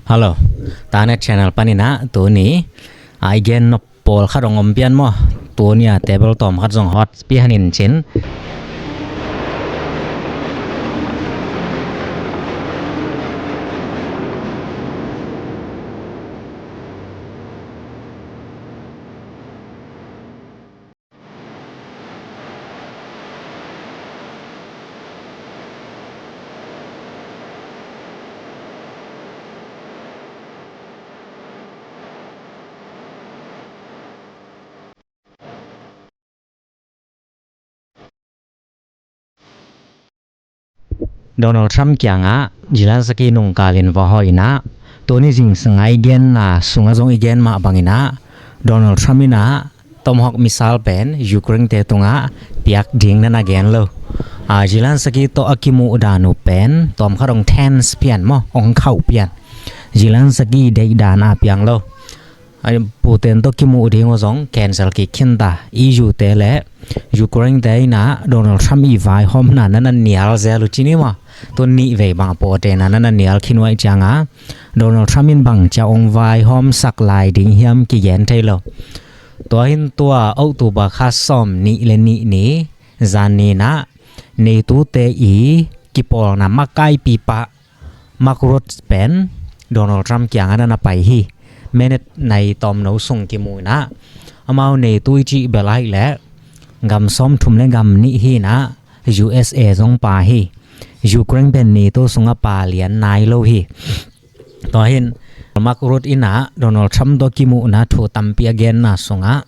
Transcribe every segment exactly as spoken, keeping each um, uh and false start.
Hello, Tanet Channel panin ah tuni a i gen nop pawlkhat hong om pian maw? Tuni a table tawm khat zong hot pian in cin. Donald Trump kiangah Zelensky nungkalin va hawh in ah, tuni zingsang a i genna sungah zong i gen mah bangin ah, Donald Trump in ah Tomahawk missile pen Ukraine te tungah piak ding na na gen lo. A, Zelensky tawh a kimuh dan uh pen tawmkhat hong tense pian maw, hong khauh pian. Zelensky deih dan a piang lo. Ai, Putin tawh kimuh ding uh zong cancel kik khin ta. E U te le Ukraine te in ah Donald Trump i vaihawmna na na nial zel uh ci ni maw? Tun nih vei bang a pawtena na na nial khin uh ahih ciangah Donald Trump in bang cia hong vaihawmsak lai ding hiam kigen thei lo. Tua hi in tua October kha sawm nih le nih ni, zan ni in ah NATO te i kipawlna makaipipa Mark Rutte pen Donald Trump kiangah na na pai hi. Minute nai tawmno sung kimu in ah, amau NATO i cih bel ahih leh gam sawmthum le gam nih hi in ah, U S A zong pa hi. Ukraine pen NATO sungah pa lian nai lo hi. Tua hi in Mark Rutte in ah Donald Trump tawh kimuhna thu tampi a genna sungah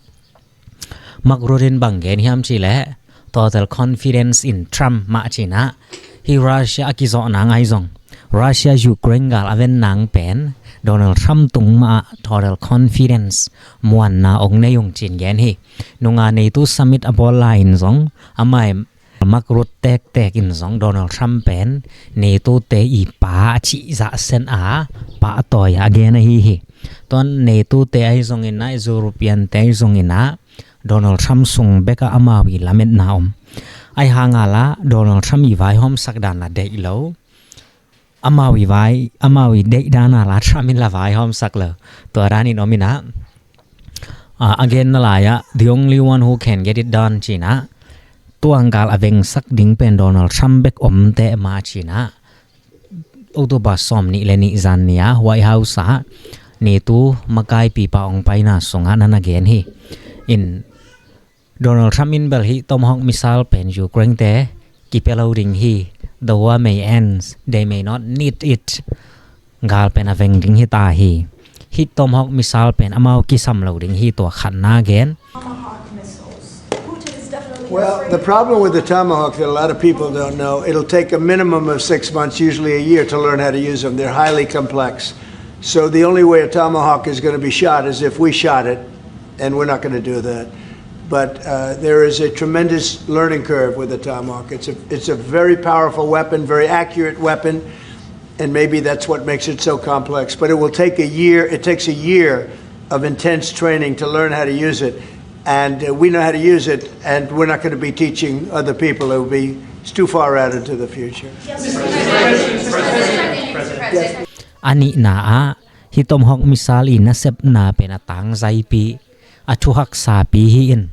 Mark Rutte in bang gen hiam cih leh, total confidence in Trump mah ci in ah, hi Russia a kizawhna ngai zong, Russia Ukraine gal a ven nang pen Donald Trump tung mah ah total confidence, muanna hong nei ung ci in gen hi. Nunga NATO summit a bawl lai in zong amah Mark Rutte tektek in zong Donald Trump pen NATO te i pa a cih zah sen a, pa a tawi a gen ahi hi. Tua NATO te ahi zongin ah, European te ahi zongin ah, Donald Trump sung bekah amau i lametna om. Ahi hang a la Donald Trump i vaihawmsak dan la deih lo. Amau i vai, amau i deih dan a la Trump in la vaihawmsak lo. Tua dan in om in ah, a, a genna lai ah, the only one who can get it done ci in ah, tua gal a vengsak ding pen Donald Trump bek om teh mah ci in ah, October sawm nih le nih zan ni a White House ah NATO makaipipa hong paina sungah na na gen hi. In Donald Trump in bel hih Tomahawk missile pen Ukraine te kipia lo ding hi. The war may end, they may not need it. Gal pen a veng ding hi ta hi. Hih Tomahawk missile pen amau kisam lo ding hi, tua khatna gen. Tomahawk missiles. Putin is definitely Well, afraid the problem with the Tomahawk that a lot of people don't know, it'll take a minimum of six months, usually a year, to learn how to use them. They're highly complex. So the only way a Tomahawk is gonna be shot is if we shot it, and we're not gonna do that. But, uh, there is a tremendous learning curve with the Tomahawk. It's a, it's a very powerful weapon, very accurate weapon, and maybe that's what makes it so complex. But it will take a year, it takes a year of intense training to learn how to use it. And, uh, we know how to use it, and we're not gonna be teaching other people. It would be, it's too far out into the future. A nihna ah, hih Tomahawk missile i nasepna pen a tangzaipi, a thuhaksapi hi in,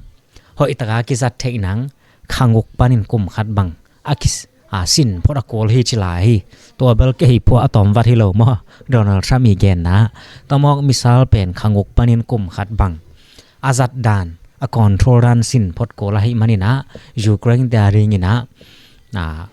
hoihtaka kizat theih nang, khanguk panin kum khat bang a kis-, a sin phot a kul hi ci lai hi. Tua bel kei phuah a tawm vat hi lo maw, Donald Trump i genna. Tomahawk missile pen khanguk panin kum khat bang a zat dan, a control dan sin phot kul ahih manin ah, Ukraine te a dingin ah, a,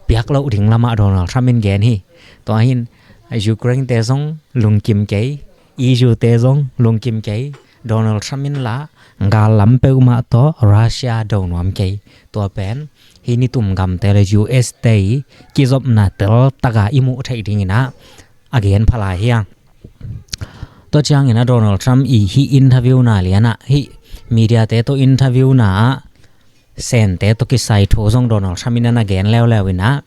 piak loh ding lamah Donald Trump in gen hi. Tua hi in Ukraine te zong lungkim kei, E U te zong lungkim kei, Donald Trump in la gal lam peuhmah tawh Russia do nuam kei. Tua pen hih nitum gamte le U S te i kizopna teltaka i muh theih dingin ah a gen pha lai hi hang. Tua ciangin ah Donald Trump i hih interview na lian ah, hih media te tawh interview na ah, Sente tawh kisai thu zong Donald Trump in a na gen leuleu in ah,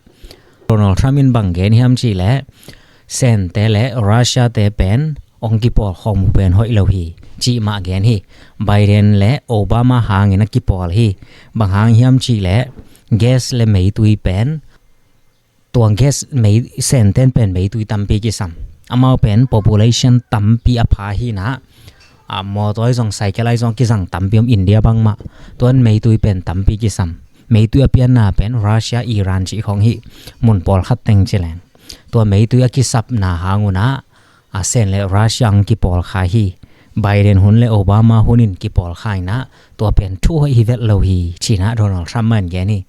Donald Trump in bang gen hiam cih leh, Sente le Russia te pen hong kipawl khawm uh pen hoih lo hi, cih mah gen hi. Biden le Obama hangin a kipawl hi. Bang hang hiam cih leh, gas le meitui pen, tua gas mei, Senten pen meitui tampi kisam. Amau pen population tampi a pha hi na, a, mawtaw ahi zong, cycle ahi zong kizang tampi om, India bangmah. Tuan meitui pen tampi kisam. Meitui a pianna pen Russia, Iran cih khong hi, mun pawlkhat teng ci leng. Tua meitui a kisapna hang un ah, a, Sen le Russia ang kipawl kha hi. Biden hun le Obama hun in kipawl kha in ah, tua pen thu hoih hi vet lo hi, ci-in ah Donald Trump mah in gen hi.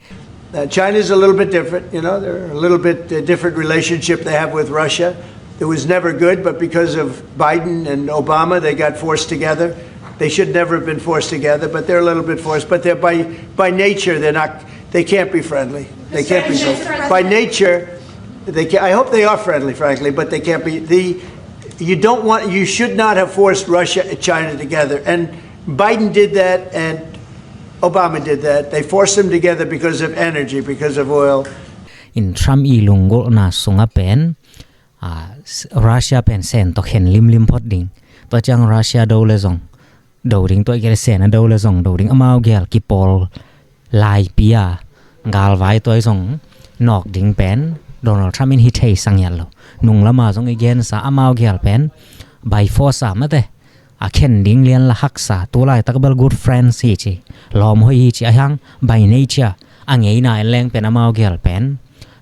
Uh, China's a little bit different, you know, they're a little bit uh, different relationship they have with Russia. It was never good, but because of Biden and Obama, they got forced together. They should never have been forced together, but they're a little bit forced. But they're by, by nature, they're not, they can't be friendly. They can't be friendly. By nature, they can, I hope they are friendly, frankly, but they can't be. The, you don't want, you should not have forced Russia and China together. And Biden did that, and Obama did that. They forced them together because of energy, because of oil. In Trump i lunggulhna sungah pen, a, Russia pen Sen tawh khen limlim phot ding. Tua ciang Russia do le zong do ding, tua i kei le Sen a do le zong do ding, amau gel kipawl laipi a galvai tua i zong nawk ding pen Donald Trump in hi thei sang hial lo. Nung lama zong i gensa amau gel pen by force a mate, a khen ding lian la haksa, tu laitak bel good friends hi ci, lawm hoih hi ci, a hiang by nature a ngeina en leng pen amau gel pen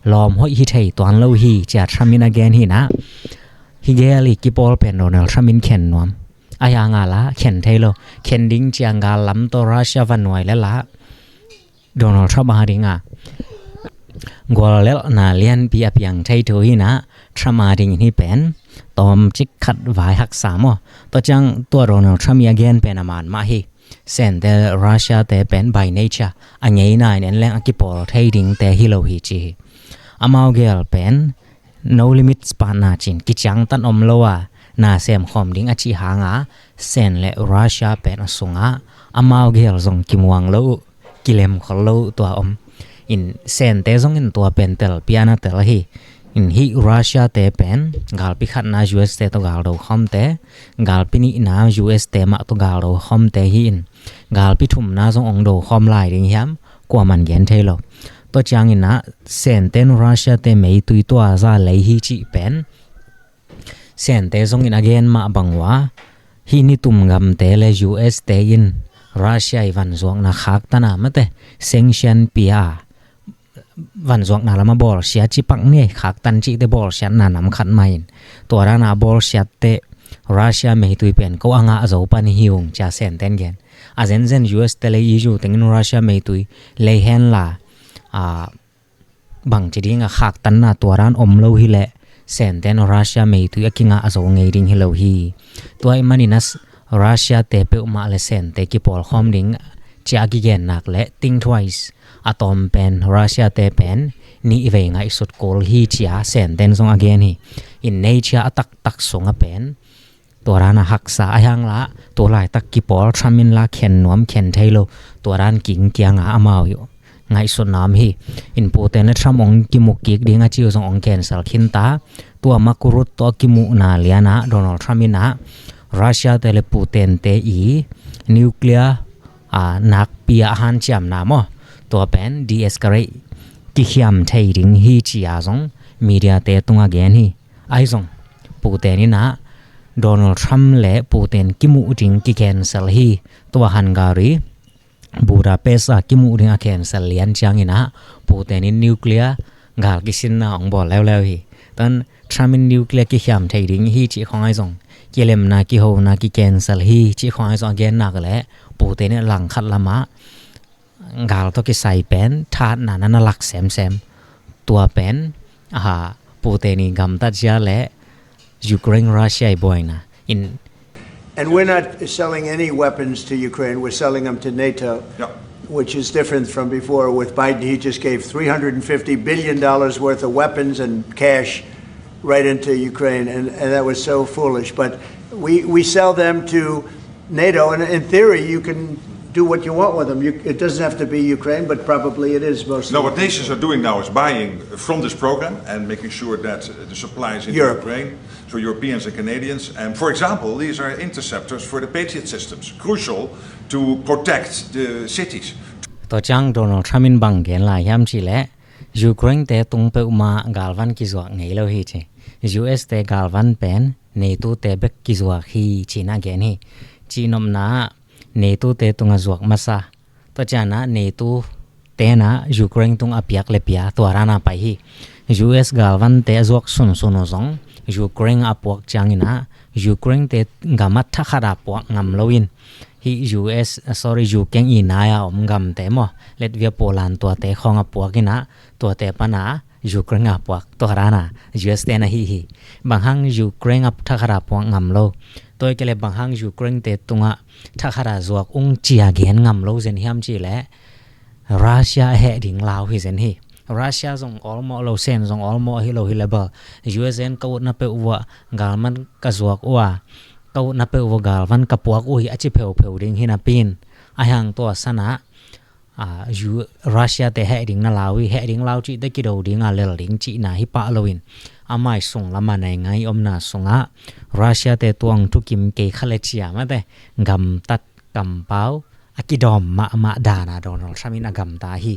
lawm hoih hi thei tuan lo hi, ci-a Trump in a gen hi na. Hi gel i kipawl pen Donald Trump in khen nuam. A hiang a la khen thei lo, khen ding ciang gal lam tawh Russia va nuai le la Donald Trump a ding a guallelhna lianpi a piang thei thu hi na. Trump a ding hi pen tawm cik khat vai haksa maw? Tua ciang tua Donald Trump i a gen pen a man mah hi. Sente Russia te pen by nature a ngeina in en leng a kipawl thei dingte hi lo hi ci hi. Amau gel pen no limits partner ci-in kiciangtan om lo a na sem khawm ding a cih hang a, Sen le Russia pen a sungah amau gel zong kimuang lo uh, kilem khol lo uh tua om. In Sente zong in tua pen tel piana tel hi. In hih Russia te pen galpi khatna U S te tawh galdo khawmte, galpi nihna U S te mah tawh galdo khawmte hi in, galpi thumna zong ong do khawm lai ding hiam, kuaman gen thei lo. Tua ciangin ah Senten Russia te meitui tua za lei hi cih pen Sente zongin a gen mah bang uh a, hih nitum gamte le U S te in Russia i vanzuakna khaktan a mate, sanction pia, vanzuakna lama bawlsiat ci pak ni, khaktan cihte bawlsiatna nam khat mah in, tua dana bawlsiatte Russia meitui pen ko a ngah zo pan hi ung, ci-a Senten gen. A zenzen U S te le E U tengin Russia meitui lei henla, a, bangci dinga khaktanna tua dan om lo hileh Senten Russia meitui a kingah a zo ngei ding hi lo hi. Tua ih manin a Russia te peuhmah le Sente kipawlkhawm ding ci-a kigen nak le think twice. A tawm pen Russia te pen nih vei ngaihsut kul hi, ci-a Senten zong a gen hi. In nature a taktak sunga pen tua dana haksa a hiang la, tu laitak kipawl Trump in la khen nuam khen thei lo, tua dan kingkianga amau hi uh ngaihsutna om hi. In Putin le Trump ong kimu kik ding a ci uh zong ong cancel khinta. Tua Marco Rubio a kimuhna liana Donald Trump in ah Russia te le Putin te i nuclear, a, nakpi a hanciamna maw, tua pen de-escalate kikhiam thei ding hi, ci-a zong media te tunga gen hi. Ahi zong Putin in ah Donald Trump le Putin kimuh ding kicancel hi. Tua Hungary Budapest a kimuh ding a cancel lian ciangin ah Putin in nuclear gal kisinna ong bawl leuleu hi. Tan Trump in nuclear kikhiam thei ding hi cih khawng ahi zong, kilemna kihona kicancel hi cih khawng ahi zong a gen nak le Putin in a langkhat lamah gal tawh kisai pen thatna na na lak semsem. Tua pen, aha, Putin i gamtat zia le Ukraine Russia i buaina in. And we're not selling any weapons to Ukraine. We're selling them to NATO, Yeah. which is different from before. With Biden, he just gave three hundred fifty billion dollars worth of weapons and cash right into Ukraine, and, and that was so foolish. But we, we sell them to NATO, and in theory, you can do what you want with them. You, it doesn't have to be Ukraine, but probably it is mostly. No, what nations are doing now is buying from this program and making sure that uh, the supplies in Europe. Ukraine, so Europeans and Canadians. And for example, these are interceptors for the Patriot systems, crucial to protect the cities. Tua ciang Donald Trump in bang gen lai hiam cih leh, Ukraine te tung peuhmah galvan kizuak ngei lo hi ci. U S te galvan pen NATO te bek kizuak hi ci-in a gen hi. Cihnopna ah NATO te tungah zuak masa. Tua ciangin NATO te in Ukraine tungah piak le pia tua dan a pai hi. U S galvante a zuak sunsun uh zong Ukraine a puak ciangin Ukraine te gam ah thakhat a puak ngam lo in, hih U S, sorry, Ukraine i nai a om gamte maw, Latvia, Poland tuate khawng a puak in, tuate pan Ukraine a puak tua dan a U S te na hi hi. Bang hang Ukraine a thakhat a puak ngam lo, tua hi kei leh bang hang Ukraine te tungah thakhat a zuak ung ci-a gen ngam lo zen hiam cih leh Russia a heh ding lau hi zen hi. Russia zong awlmawh lo, Sen zong awlmawh hi lo hi leh bel, U S in ka utna peuh uh ah galman ka zuak uh a, ka utna peuh uh ah galvan ka puak uh hi a ci pheupheu ding hi napi in, a hiang tua san ah, a, U-, Russia te heh ding na lau hi, heh ding lau cih teh kido ding a lel ding cihna hi pah lo in, a mai sung lam a nai ngai omna sungah Russia te tuang thukim kei kha le cia mate, gamtat kampau a kidawm mahmah dan a Donald Trump in a gamta hi.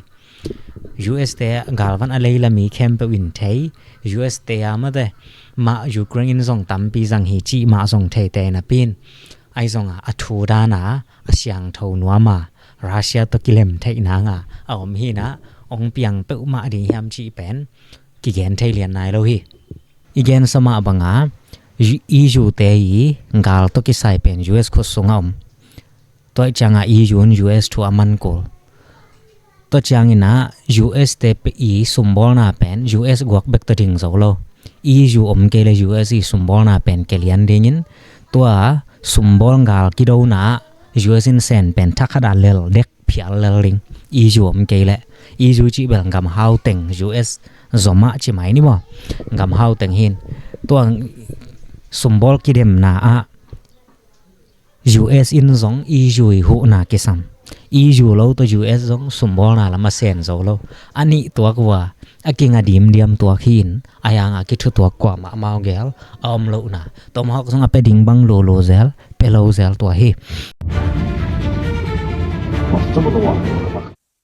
U S te galvan a lei lam i khempeuh in thei, U S te a mate mah Ukraine in zong tampi zang hi cih mah zong thei te napi in, ahi zong a, a thu dan a, a siangtho nuam a, Russia tawh kilem theih nang a, a om hi in, ong piang peuhmah ding hiam cih pen kigen thei lian nai lo hi. I gensa mah bang a, E U te i gal tawh kisai pen U S khut sungah om. Tua ciang a E U in U S thu a man kul. Tua ciangin U S te i sumbawlna pen U S guak bek tawh ding zo lo. E U om kei leh U S i sumbawlna pen kia lian dingin, tua sumbawl gal kidona U S in Sen pen thakhat a lel dek phial lel ding. E U om kei leh, E U cih bel gam hau teng, U S zom a ci mai ni maw. Gam hau teng hi in. Tua sumbawl kidemna ah U S in zong E U i huhna kisam. E U lo tawh U S zong sumbawlna lam a Sen zo lo. A nih tuak uh a, a kinga dimdiam tuak hi in, a hiang a kithutuak kuamah amau gel a om lohna. Tomahawk zong a pia ding bang lolo zel, pia lo zel tua hi.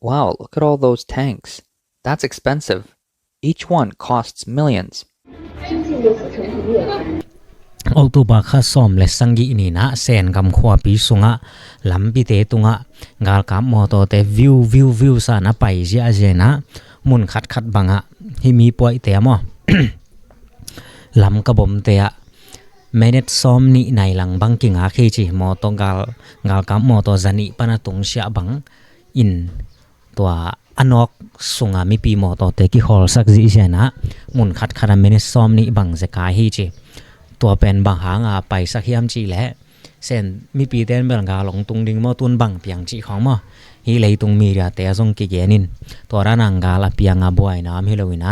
Wow, look at all those tanks. That's expensive. Each one costs millions. October kha sawm le sagih ni-in Sen gam khuapi sungah lampite tungah galkap mawtawte viu viu viu sa-in a pai ziahziah in, mun khatkhat bangah hih mi puaite ah maw, Lamka bomte ah minute sawm nih nai lang bang kingak hi ci. Mawtaw gal, galkap mawtaw zanih pan a tungsiah bang in tua a nawk sunga mipi mawtawte kikhawlsak zihziah in, mun khatkhat ah minute sawm nih bang zekai hi ci. Tua pen bang hanga paisak hiam cih leh, Sen mipite in bel gal hong tung ding maw, tun bang piang cih khawng maw, hih leitung mediate ah zong kigen in, tua dan a gal a piang a buaina om hi lo in,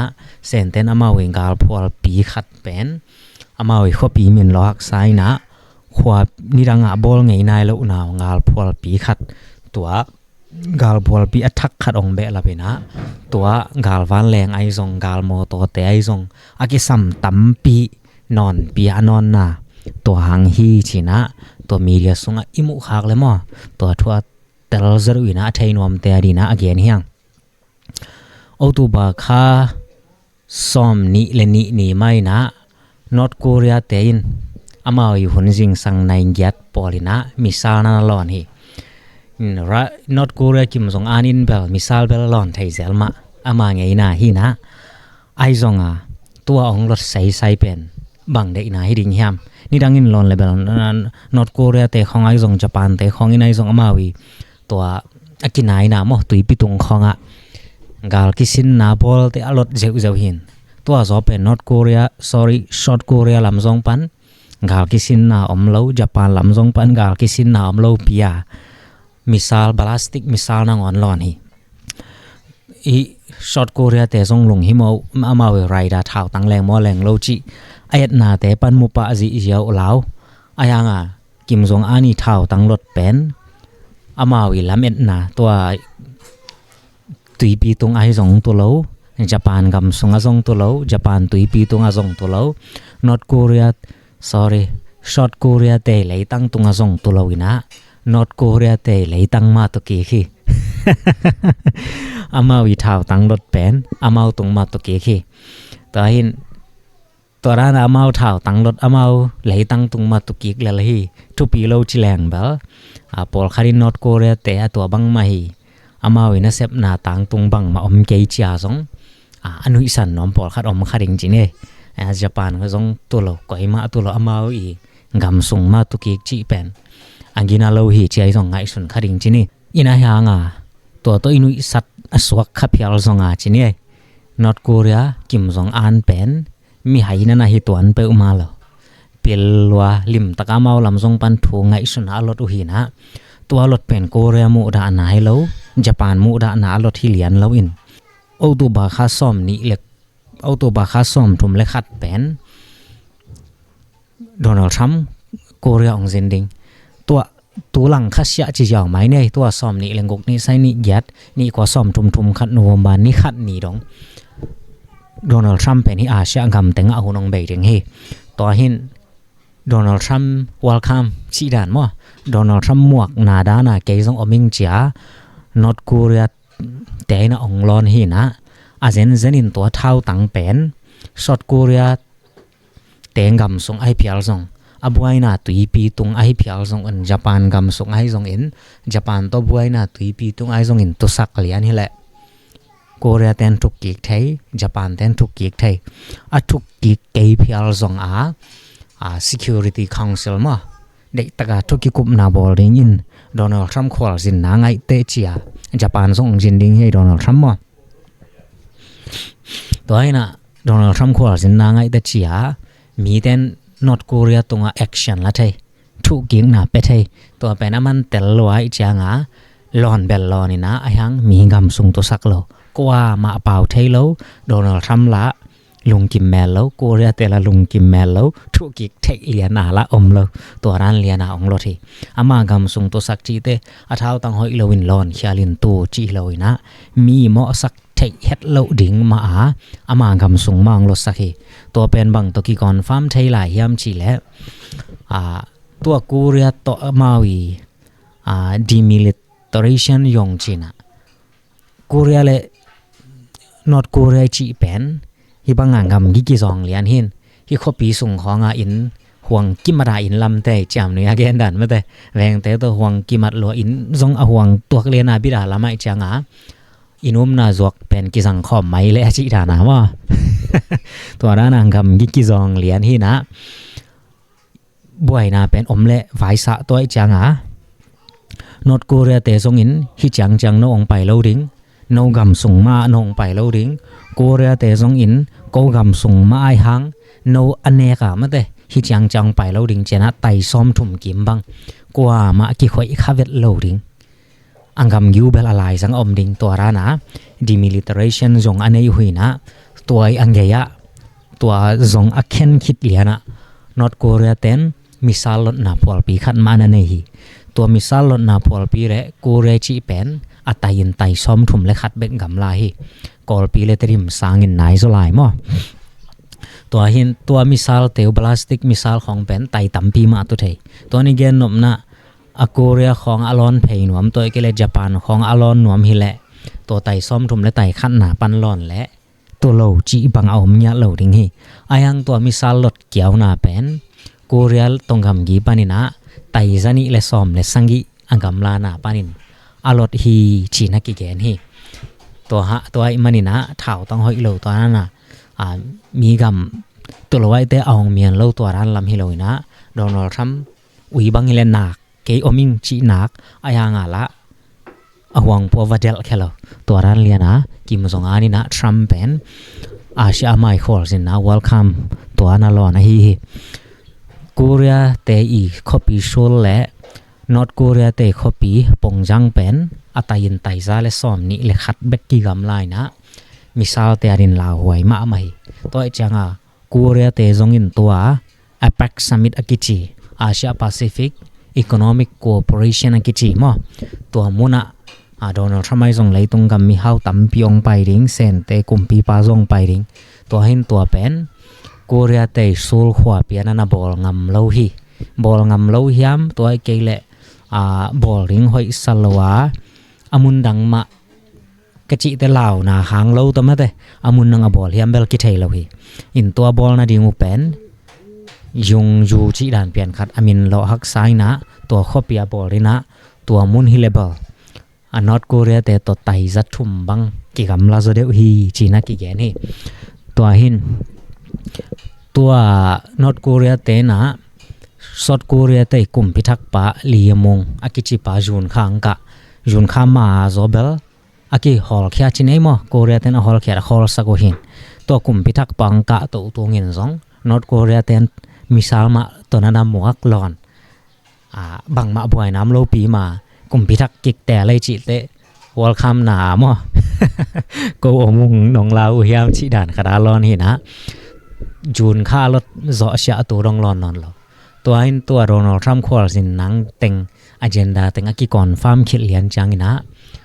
Sente in amau i galphualpi khat pen amau i khuapi min lawhaksa in, khua nidangah bawl ngei nai lohna galphualpi khat, tua galphualpi a thak khat hong behlap in, tua galvanleng ahi zong, galmawtawte ahi zong, a kisam tampi nawnpi a nawnna tua hang hi ci-in, tua media sungah i muhkhak le maw, tua thu a telzel uh in, a thei nuamte adingin a gen hi hang. October kha sawm nih le nih ni mah in, North Korea te in amau i hun zingsang nai giat pawl in missile na lawn hi. North Korea Kim Jong Un in bel missile bel lawn thei zel mah, ama ngeina hi in, ahi zong a, tua hong lot saisai pen bang deihna hi ding hiam? Nidang in lawn le bel North Korea te khawng ahi zong, Japan te khawng in ahi zong, amau i tua a kinaina maw, tuipi tung khawngah gal kisinna bawlte a lot zeuhzeuh hi in. Tua zaw pen North Korea, sorry, South Korea lam zong pan gal kisinna om lo, Japan lam zong pan gal kisinna om lo pi a, missile, ballistic missile nangawn lawn hi. I South Korea te zong lunghimawh, amau i radar thautang leng maw leng lo cih a etnate pan mu pah zihziah uh lau. Ahi hang a, Kim Jong Un i thautang lot pen amau i lametna, tua tuipi tung ahi zong tu lo, Japan gam sungah zong tu lo, Japan tuipi tungah zong tu lo, North Korea, sorry, South Korea te leitang tungah zong tu lo in, North Korea te leitang mah tawh kik hi. Amau i thautang lot pen amau tung mah tawh kik hi. Tua hi in, Tua dan a amau thautang lot, amau leitang tung mah tukik lel hi. Thupi lo ci leng bel, a, pawlkhat in North Korea te a tua bangmah hi, amau i nasepna tangtung bangmah om kei cia zong, a, a nuihsan nuam pawlkhat om kha ding ci ni. A, Japan kha zong tu lo, koimah tu lo, amau i gam sung mah tukik cih pen a gina lo hi ci a i zong ngaihsun kha ding ci ni. Ina hiang a, tua tawh i nuihsat a suak kha phial zong a ci ni. North Korea Kim Jong Un pen mihai na na hi tuan peuhmah lo. Pil lua limtak a amau lam zong pan thu ngaihsun a lot uh hi na. Tua lot pen Korea muhdahna hi lo, Japan muhdahna a lot hi lian lo in. October kha sawm nih le, October kha sawm thum le khat pen Donald Trump Korea ong zin ding. Tua tu lang kha siah ci ziau mai nei, tua sawm nih le guk, nih sai nih giat, nih kua sawm thum, thum khat November ni khat ni dong Donald Trump pen hi Asia gam tengah hun ong bei ding hi. Tua hin Donald Trump welcome cih dan maw, Donald Trump muakna dan a kei zong om ing cia North Korea te na ong lawn hi na. A zenzen in tua thautang pen South Korea te gam sung ahi phial zong, a buaina tuipi tung ahi phial zong in, Japan gam sung ahi zong in, Japan tawh buaina tuipi tung ahi zong in tusak lian hi leh Korea ten thukkik thei, Japan ten thukkik thei. A thukkik kei phial zong a, a Security Council maw, deihtaka thukikupna bawl dingin Donald Trump khualzinna ngaihte cia Japan zong zin ding hi Donald Trump maw. Tua hi na Donald Trump khualzinna ngaihte cia miten North Korea tunga action la thei, thukkikna pe thei. Tua pen a man tel lua i cianga lawn bel lawn ina a hiang mi gam sung tusak lo, kuamah pau thei lo. Donald Trump la lungkim mel lo, Korea te la lungkim mel lo, thukkik theih liana la om lo. Tua dan liana ong lot hi. Ama gam sung tusak cihte a thautang hoih lo in lawn khial in tu cih lo ina mi mawhsak theih het loh ding mah a, ama gam sung mah ong lotsak hi. Tua pen bang tawh kiconfirm thei lai hiam cih leh, a, tua Korea tawh amau i, a, demilitarization zong cina, Korea le North Korea i cih pen hi banga gam gi kizawng lian hin, hi khuapi sung khawnga inn huang kimat a inn lamte, ciamnui a gen dan mate, vengte tawh huang kimat lua inn zong a huang tuak liana bit a lamah i cianga inn umna zuak pen kizang khawm mai le a cih dana maw. Tua dana gam gi kizawng lian hi na. Buaina pen om le vaisah tua i cianga North Korea te zongin hi ciangciang no ong pai lo ding, no gam sung mah no ong pai lo ding. Korea te zongin ko gam sung mah ai hang no a neka mate hi ciangciang pai lo ding, ciana tai sawm thum kim bang kuamah kikhoih kha vet lo ding. A gam giu bel a laizang a om ding. Tua dana demilitarization zong a nei uh hi na. Tua i a gei-ah tua zong a khen khit liana North Korea ten missile lotna phualpi khat mah na nei hi. Tua missile lotna phualpi le Korea cih pen a tai in tai sawm thum le khat bek gamla hi. Kawlpi le Tedim sangin nai zaw lai maw. Tua hin tua missile teu, ballistic missile khawng pen tai tampi mah tu thei. Tua ni gen nopna a Korea khawng a lawn phei nuam, tua i kei le Japan khawng a lawn nuam hi leh tua tai sawm thum le tai khatna pan lawn leh tu lo cih bang a om ngiat lo ding hi. A hiang tua missile lot kiauna pen Korea tawng gamgi paninah tai zanih le sawm le sagih a gamlana panin a lot hi cih na kigen hi. Tua hah tua ih maninah thautang hoih lo tua nana, a, mi gam tu lo aihte a hong mian lo tua dan lam hi lo inah Donald Trump ui bang hi le nak kei om ing cih nak a hianga lah a huang pua va delh khe lo. Tua dan liana Kim Jong Un inah Trump pen Asia a mai khualzinna welcome tua na lawn ahi hi. Korea te i khuapi Seoul le North Korea te khuapi Pyongyang pen a tai in tai za le sawm nih le khat bek kigamla inah missile te adin lauhuai mahmah hi. Tua ih cianga Korea te zongin tua APEC Summit a kici, Asia Pacific Economic Cooperation a kici maw, tua munah, a, Donald Trump ahi zong leitung gam mihau tampi hong pai ding, Sente kumpipa zong pai ding. Tua hin tua pen Korea te Seoul khuapi a nana bawl ngam lo hi. Bawl ngam lo hiam, tua ih kei leh, a, bawl ding hoih sa lo a, a mun dang mah ka cihte launa hang lo ta mate, a mun nang a bawl hiam bel kithei lo hi. In tua bawl nading uh pen Yungju cih dan pian khat a min lawh haksa in ah, tua khuapi a bawl in ah, tua mun hi le bel a North Korea te tawh taizat thum bang kigamla zaw deuh hi, ci-in ah kigen hi. Tua hin tua North Korea te in ah South Korea te kumpi thakpa Lee Jae-myung a kicipa zunkha ang kah, zunkha ma zaw bel a kihawlkhia ci nei maw, Korea ten a hawlkhia a khawlsak uh hin. Tua kumpi thakpa ang kah to uh tungin zong North Korea ten missile mah tawh na na muak lawn, a, bangmah buaina om lopi ma, kumpi thak kik te lei cih teh welcome na maw. Ko om ung nong lau uh hiam cih dan khat a lawn hi in ah, zunkha a lot zawh siah a tu dong lawn nawn lo. Tua in tua Donald Trump khualzin nang teng, agenda teng a kiconfirm khit lian ciangin ah,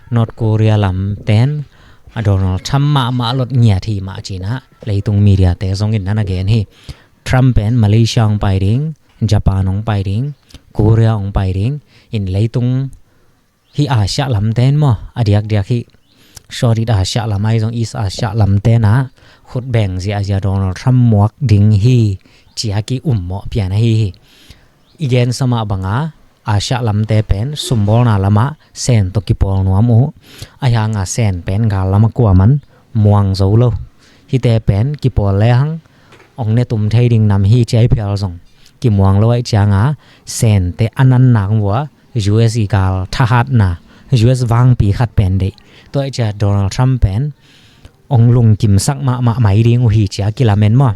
North Korea lam ten a Donald Trump mahmah lot ngiat hi mah ci-in ah leitung media te zongin na na gen hi. Trump pen Malaysia hong pai ding, Japan hong pai ding, Korea hong pai ding, in leitung hih Asia lam ten maw, a diakdiak hih Southeast Asia lam ahi zong East Asia lam ten ah khutbeng ziahziah Donald Trump muak ding hi, ci-a ki-ummawh pian ahi hi. I gensa mah banga Asia lamte pen sumbawlna lamah Sen tawh kipawl nuam uh. Ahi hanga Sen pen gal lamah kuaman muang zo lo. Hihte pen kipawl lehang hong netum thei ding nam hi ci-a hi phial zong kimuang lo ahih cianga Sente a nannak vua U S i gal thahatna, U S vangpi khat pen deih. Tua ahih ciang Donald Trump pen hong lungkimsak mahmah mai ding uh hi ci-a kilamen maw.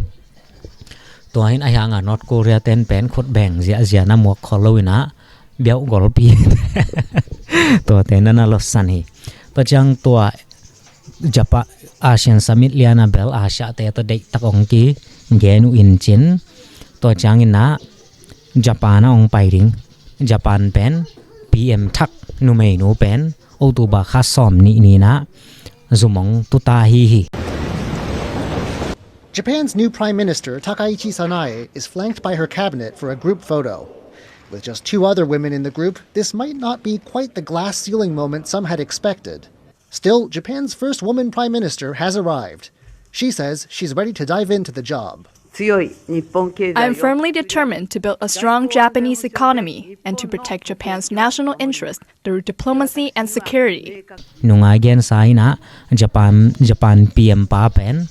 Tua hin ahi hanga North Korea ten pen khutbeng ziahziah na muak khol lo in ah biauh golpi. Tuate na na lotsan hi. Tua ciang tua Japan, ASEAN Summit liana bel Asia te tawh deihtak hong kigen uh in cin. Tua ciangin ah Japan ah hong pai ding. Japan pen P M thak numeinu pen October kha sawm nih ni-in ah zum hong tuta hi hi. Japan's new Prime Minister Takaichi Sanae is flanked by her cabinet for a group photo. With just two other women in the group, this might not be quite the glass ceiling moment some had expected. Still, Japan's first woman prime minister has arrived. She says she's ready to dive into the job. I am firmly determined to build a strong Japanese economy and to protect Japan's national interest through diplomacy and security. Nungai gensa in ah Japan, Japan P M pa pen,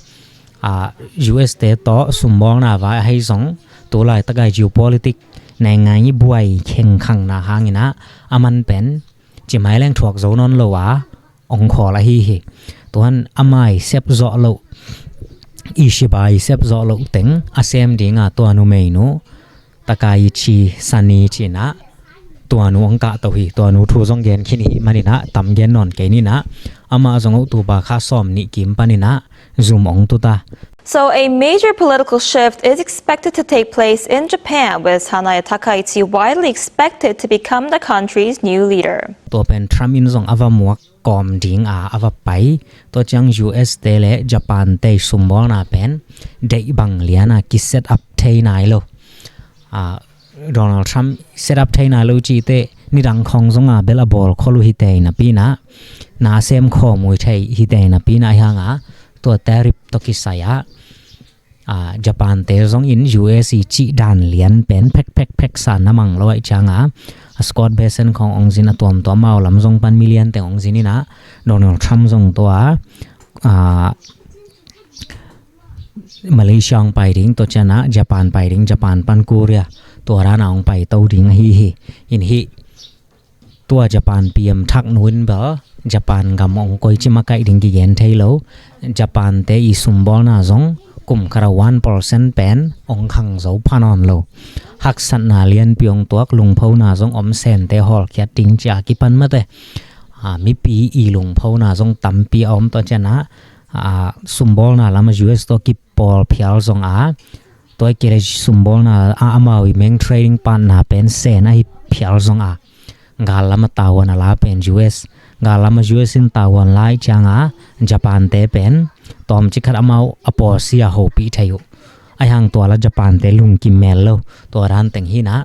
ah, U S te tawh sumbawlna vai ahi zong tulaitak a geopolitics naingngai buai khengkhangna hangin ah aman pen cimai leng thuak zo nawn lo a hong khawl ahi hi. Tuan a mai sep zawh loh, Ishiba i sep zawh loh teng a sem dinga tua numeinu Takaichi Sanae ci-in ah tuanu hong kahto hi. Tuanu thu zong gen khin i hih manin ah tam gen nawn kei ning ah, amah zong October kha sawm nih kim panin ah zum hong tuta. So a major political shift is expected to take place in Japan, with Sanae Takaichi widely expected to become the country's new leader. Tua pen Trump in zong a va muak kawm dinga a va pai. Tua ciang U S te le Japan te sumbawlna pen deih bang liana ki set up thei nai lo. Ah, Donald Trump set up thei nai lo cihte nidang khawng zonga bel a bawl khol uh hi tei napi-in ah, na sem khawm uh hi tei hi tei napi-in ah, ahi hanga tua tariff tawh kisai ah, ah, Japan te zongin U S i cih dan lian pen phek phek phek sa na mang lo ahih cianga, a Scott Bessent khawng hong zin, a tuamtuam amau lam zong pan mi lian teng hong zin in ah, Donald Trump zong tua, ah, Malaysia hong pai ding, tua ciangin ah Japan pai ding, Japan pan Korea, tua dan a hong pai to ding ahi hi. In hih tua Japan P M thak nu in bel Japan gam hong koici makaih ding kigen thei lo. Japan te i sumbawlna zong kum khat a one percent pen hong khang zo pha nawn lo. Haksatna lianpi hong tuak, lungphona zong om, Sente hawlkhiat ding ci-a kipan mate. Ah, mipi i lungphona zong tampi a om, tua ciangin ah, ah, sumbawlna lam a U S tawh kipawl phial zong a, tua kei le sumbawlna a amau i main trading partner pen Sen ahi phial zong a, gal lam a tavuan a la pen U S, gal lam a U S in tavuan la ahih cianga Japan te pen tawmcik khat amau a policy a hopih thei uh. Ahi hang tua la Japan te lungkim mel lo. Tua dan teng hi in ah,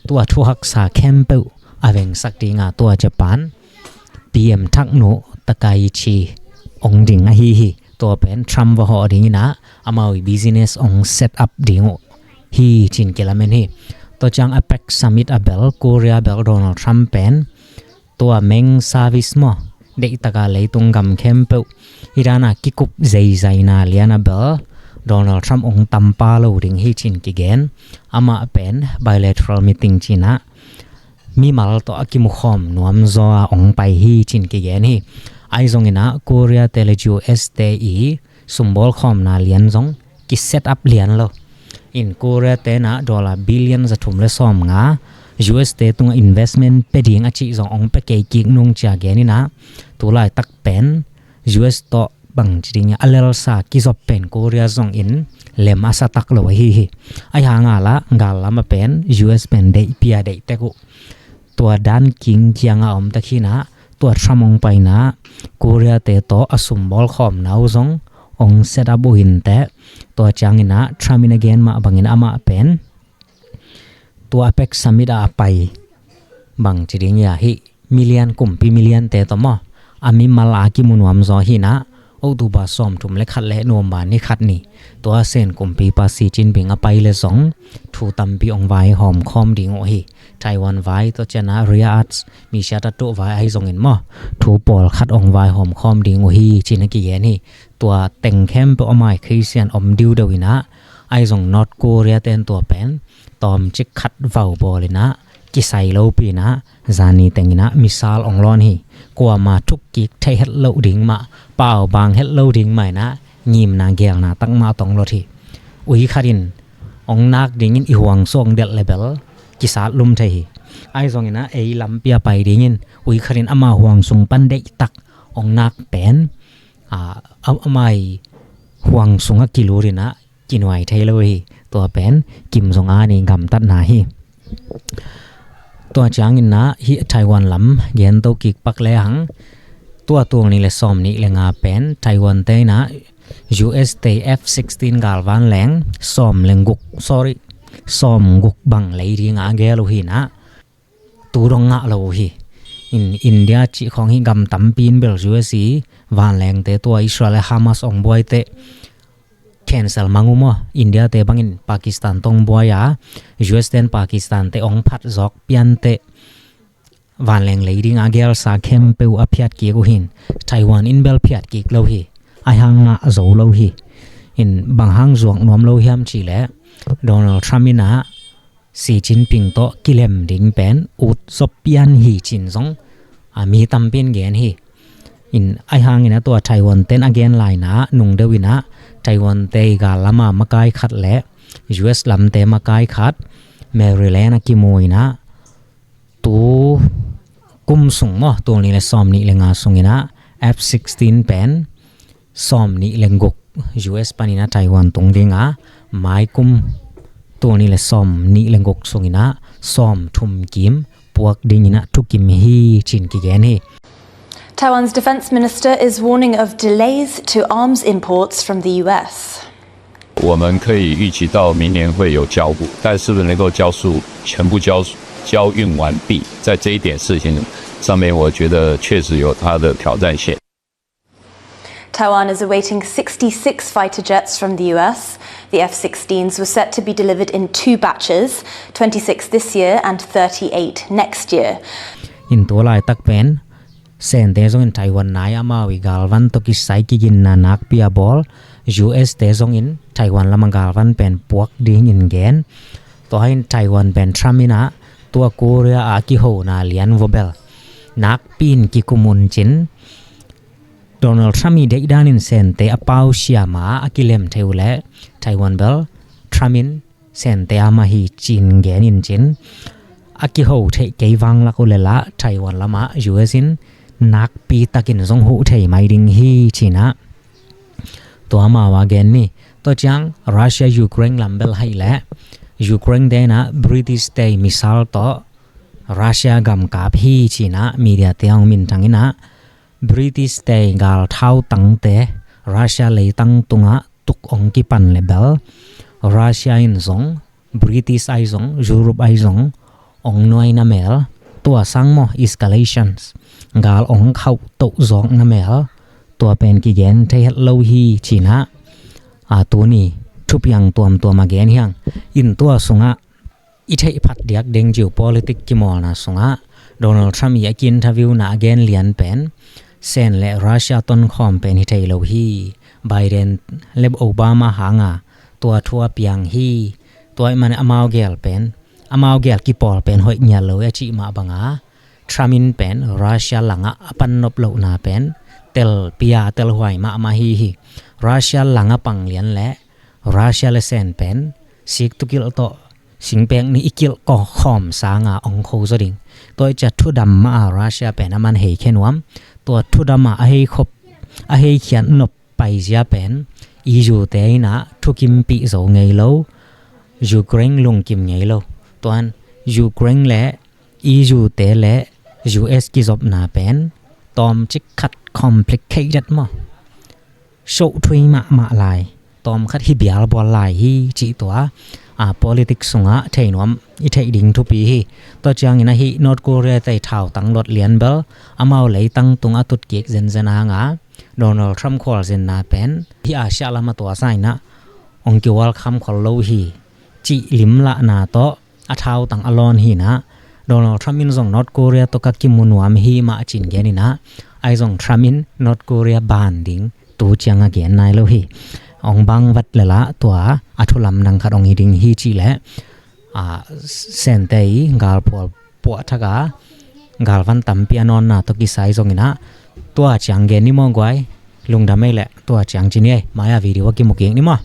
tua thu haksa khempeuh a vengsak dinga tua Japan P M thak nu Takaichi ong ding ahi hi. Tua pen Trump va hawh dingin ah amau i business ong set up ding uh hi cin kilamen hi. Tua ciang APEC Summit a bel Korea bel Donald Trump pen tua main service maw, deihtaka leitung gam khempeuh i dana kikup zeizaina lian a bel Donald Trump ong tampa lo ding hi cin kigen. Amah pen bilateral meeting cinah mimal tawh a kimukhawm nuamzaw a ong pai hi cin kigen hi. Ahi zonginah Korea te le U S te i sumbawlkhawmna lian zong kiset up lian lo. In Korea tenah dollar billion za thum le sawm nga U S te tungah investment pe ding a cih zong ong pe kei kik nung cia geninah tulaitak pen U S tawh bang ci ding a lelsa kizop pen Korea zongin lem a satak lo ahi hi. Ahi hanga lah gal lama pen U S pen deihpia deihtek uh. Tua dan king kianga om takhinah tua Trump ong paina Korea te tawh a sumbawlkhawmna uh zong ong set up uh hinteh. Tua cianginah Trump in a gen mah bangin amah pen tua APEC Summit ah a pai bang ci ding ia hih million kumpi million te tawh maw, a mimal a kimu nuamzaw hinah October sawmthum le khat le November ni khat ni tua Sen kumpipa Xi Jinping a pai le zong thu tampi ong vaihawm khawm ding uh hi. Taiwan vai tua cianah rare earths misiat a tuh vai ahi zongin maw, thu pawlkhat ong vaihawm khawm ding uh hi cin a kigen hi. Tua teng khempeuh a mai kheisian om diudeuh inah ahi zong North Korea ten tua pen tawmcik khat vau bawlinah kisai lopinah zani tenginah misal ong lawn hi. Kuama thukkik theih het loh ding mah, pau bang het lo ding mah inah ngimna gelna takmah tong lot hi. Ui khatin ong nak dingin i huang sung delh le bel kisat lum thei hi. Ahi zonginah ei lampi a pai dingin ui khatin ama huang sung pan deihtak ong nak pen a, a, amai huang sungah kilurinah kinuai thei lo hi. Tua pen kim zong a ni gamtatna hi. Tua cianginah hih Taiwan lam gento kik pak le hang tua tul nih le sawm nih le nga pen Taiwan tenah U S te F sixteen galvan leng sawm leng guk, sorry, sawm guk bang lei dinga a gel uh hinah tu dong ngah lo uh hi. In India cih khawng hi gam tampi in bel U S i vanlengte tua Israel le Hamas ong buaite cancel mang uh maw. India te bangin Pakistan tong buai a U S ten Pakistan te ong phat zawk piante vanleng lei dinga gelsa khempeuh a phiat kik uh hin Taiwan in bel phiat kik lo hi. Ahi hang ngah zo lo hi. In bang hang zuak nuam lo hiam cihleh Donald Trump inah Xi Jinping tawh kilem ding pen ut zop pian hi cin zong a mi tampi in gen hi. In ahi hangin a tua Taiwan ten a gen laina nungdeuh inah Taiwan te i gal lama makai khat le U S lamte makai khat Maryland a kimu inah tu kum sung maw, tul nih le sawm nih le nga sunginah F sixteen pen sawm nih le guk U S paninah Taiwan tung dinga maikum tul nih le sawm nih le guk sunginah sawm thum kim puak dinginah thukim hi cin kigen hi. Taiwan's defense minister is warning of delays to arms imports from the U S. 我们可以预期到明年会有交付，但是不是能够交付全部交交运完毕，在这一点事情上面，我觉得确实有它的挑战性。 Taiwan is awaiting sixty-six fighter jets from the U S. The F sixteens were set to be delivered in two batches, twenty-six this year and thirty-eight next year. In tua laitak pen Sente zongin Taiwan nai amau i galvan tawh kisai kiginna nakpi a bawl. U S te zongin Taiwan lama galvan pen puak dingin gen. Tua in Taiwan pen Trump inah tua Korea a kihona lian vua bel nakpi in kikum un cin. Donald Trump i deihdan in Sente a pau siama a kilem thei uh leh Taiwan bel Trump in Sente ama hi cin gen in cin a kiho theih kei vanglak uh le lah Taiwan lamah U S in nakpi takin zong huh thei mai ding hi cinah tua amau a gen ni. Tua ciang Russia Ukraine lam bel haih leh Ukraine tenah British te missile tawh Russia gam kap hi cinah media te a hong minthang inah British te gal thautangte Russia leitang tungah tuk ong kipan le bel Russia in zong British ahi zong Europe ahi zong ong nuaina mel tua sang maw escalations gal ong khauh toh zawkna mel Tua pen kigen thei het lo hi ci-in ah, a, tuni thupiang tuamtuam a gen hi hang. In tua sungah i theih phat diak ding geopolitics kimawlna sungah Donald Trump i a ki-interview-na a gen lian pen Sen le Russia tonkhawm pen hi thei lo hi. Biden le Obama hanga tua thu a piang hi. Tua ahih manin amau gel pen, amau gel kipawl pen hoih ngiat lo hi a cih mah banga Trump in pen Russia langah a pan nop lohna pen telpia telhuai mahmah hi hi. Russia langah pang lian le Russia le Sen pen sik tukilh tawh singpek nih i kilh kawkhawm sanga ong kho zaw ding. Tua i cia thudam mah a Russia pen a man hei khe nuam. Tua thudam a a hei khop, a hei khiat nop paizia pen E U te in ah thukimpih zo ngei lo, Ukraine lungkim ngei lo. Tuan Ukraine le E U te le U S kizopna pen tawmcik khat complicated maw, sohthui mahmah lai, tawmkhat hi bialbual lai hi cih tua, a, politics sungah theinuam i theih ding thupi hi. Tua ciangin ahi North Korea te thautang lot lian bel amau leitang tung a tutkik zenzen a hanga Donald Trump khualzinna pen hi Asia lam a tua sa in ah ong kiwelcome khol lo hi cih limlahna tawh a thautang a lawn hi in ah, Donald Trump in zong North Korea tawh ka kimu nuam hi mah a cin gen in ah, ahi zong Trump in North Korea ban ding tu ciang a gen nai lo hi. Ong bang vat le lah tua a thu lamdang khat ong hi ding hi cih leh, a, Sente i galphual puahthak a galvan tampi a nawnna tawh kisai zong in ah, tua ciang gen ni maw guai. Lungdam ei leh tua ciang ci ni ei. Mai a video a kimu kik ni maw.